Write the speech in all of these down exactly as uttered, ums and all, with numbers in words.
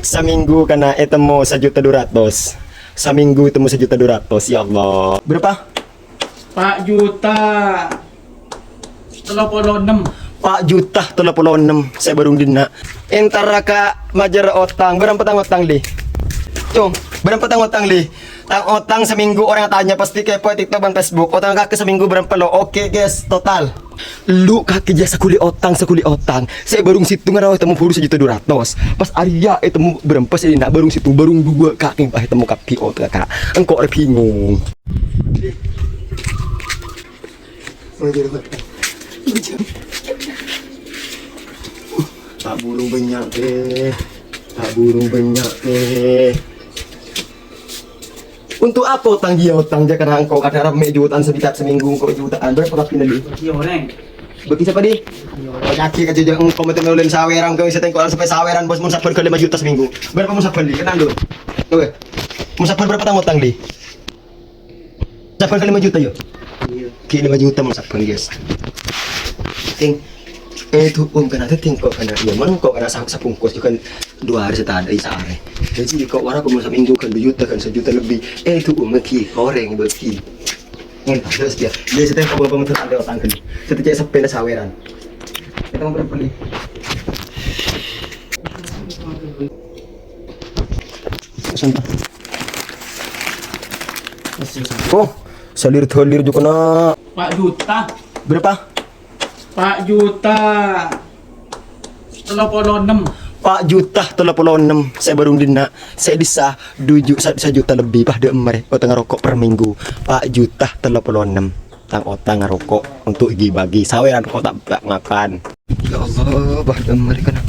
Samènggu kana ètemmo sajuta dua ratus. Samènggu ètemmo sajuta dua ratus, ya Allah. Berapa? Pa' juta tello polo ennem. Pa' juta tello polo ennem, sè bârung dinna'. Entara ka majâr otang, bârâmpa tang otang, Li? Cung, bârâmpa tang otang, Li? Tang otang samènggu orèng atanya pastè kepo è TikTok bân Facebook. Otang kakè samènggu bârâmpa lo? Oke, guys, total. Lu kakè jâ saghuli otang, saghuli otang. Sè bârung sèttong arèya ètemmo buru sajuta dua ratus. Pas arèya ètemmo bârâmpa sè dinna' bârung sèttong, bârung duwâ' kakè pas ètemmo kabbhi otang, Kak. Engko' rè bingung. Ta' buru bânnya', eh. Ta' buru bânnya', eh. Untuk apa otang jiyâ otang jâ' kana engko' kadhâng rammè jutaan sèdikat samènggu engko' jutaan. Bârâmpa kabbhi, Li? Bagi orèng. Bagi sapa, Li? Oh, nyakè' ka jâjâ engko' mètè mèlolèn sawèran, kau sè tengko' sampai sawèran, bos, mon sabbhân ghâllu lèma juta samènggu. Bârâmpa mon sabbhân, Li? Kenal dulu. Oke. Mon sabbhân bârâmpa tang otang, Li? Sabbhân ka lèma juta, yo? Iyâ. Ghi' lèma juta mon sabbhân, guys. Ting. Eh, tu, um, kana, ting, kok kana, iyâ, mon kok kana sa-, sabungkus juga dua hari setadâ, isa arè. Jadi, kok wara kok mon samènggu kan dua juta, kan sejuta lebih. Eh, tu, um, ghi' orèng bagi. Ngèn, terus dia. Dia sètèng kok bârâmpa mon adâ otang kan. Sètèng cè' seppèna sawèran. Kita mau beli. Sumpah. Oh, salir-salir juga kena. Pa' juta. Berapa? Pa' juta tello polo ennem. Pa' juta tello polo ennem. Sè bârung dinna'. Sè dissa' dua ju-, sa-, sajuta lebih. Pas dâ' emma rè. Otang roko' per minggu. Pa' juta tello polo ennem. Tang otang roko' untuk dibagi. Sawèran kok ta' ngakan. Ya Allah, bah, dâ' emma rè kana.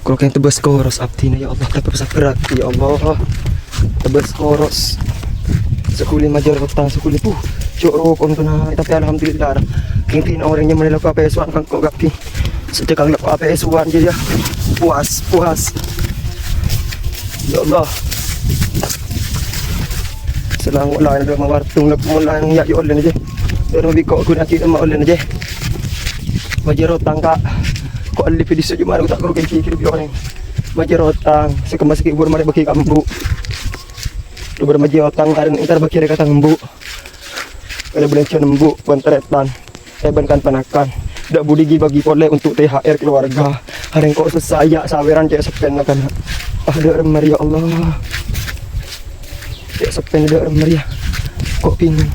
Kok kèng tebas koros abdhina, ya Allah, tapi sabar, ya Allah. Tebas koros. Saghuli majâr otang, saghuli, puh, cok roko' kana, tapi alhamdulillah. Kèng dhina orèng nyamana lako apèsowan kan kok kabbhi. Sejak kan lako apèsowan, ya, ya. Puas, puas. Ya Allah. Selang wala yang dalam wartung nak mulai ya, ya Allah, aja. Terus biko guna kita mau, Allah, aja. Majâr otang, Kak. Kok alif di sejumlah aku tak karo kèng kiri orèng. Majâr otang, sè kemma sè kibur marè bagi ka embu'. Lu bârâmpa jiyâ otang, arèn entar bagi rè ka tang embu'. Ada bâlânjhâ embu', bân tarètan. Eh, bân kan-panakan. Dâ' budi ghi' bagi polè untuk T H R keluarga. Arèn kok sessa, ya, sawèran cè' seppèna kana. Ah, dâ' remma rè, ya Allah. Cè' seppèna dâ' remma rè, ya. Kok bingung.